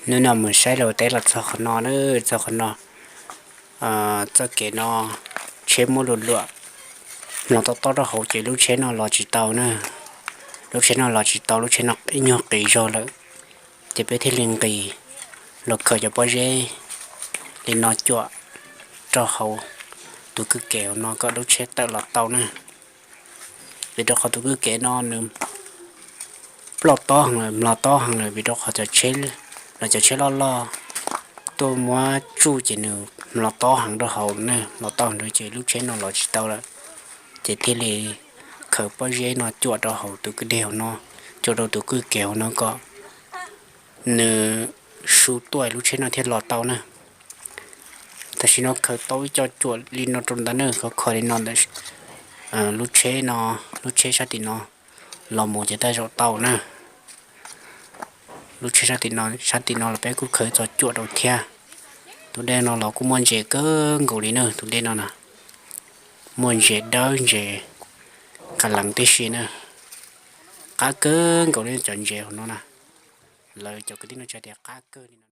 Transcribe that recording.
Hnub no mus saib luag teb los txog qhov no na, txog qhov no, txoj kev no tsheb muab luam luam, mloog tob tob rau hauv ces lub tsheb no los tsis tau na. Lub tsheb no los tsis tau, lub tsheb no ib nyuag qis zog lawm, ces peb thiaj li nqis los khaws cov pob zeb li no cuam rau hauv tus kwj kev hauv no kom lub tsheb tawm los tau na. Vim rau qhov tus kwj kev no nws ploj tob heev lawm, mloog tob heev lawm, vim rau qhov cov tsheb, los cov tsheb loj loj tuaj muab tsuj ces nws mloog tob heev rau hauv na, mloog tob heev ces lub tsheb no los tsis tau lawm. Ces thiaj li khaws pob zeb no cuam rau hauv tus kwj deg hauv no, cuam rau tus kwj kev hauv no kom nws su tuaj lub tsheb no thiaj los tau na. Tam sim no khaws tau ib co cuam li no rau ntawd na, khov kho li no ntawd, lub tsheb no, lub tsheb sab tim no los mus ces tej zaum tau na. Lub tsheb sab tim no, sab tim no los peb kuj khaws txog cuam rau thiab. Tus dej no los kuj muaj ntses kawg nkaus li na, tus dej no na, muaj ntses dawb ntses ka leev tib si na. Qab kawg nkaus li cov ntses hauv no na. Lawv cov kwv tij no tsa tias qab kawg li no.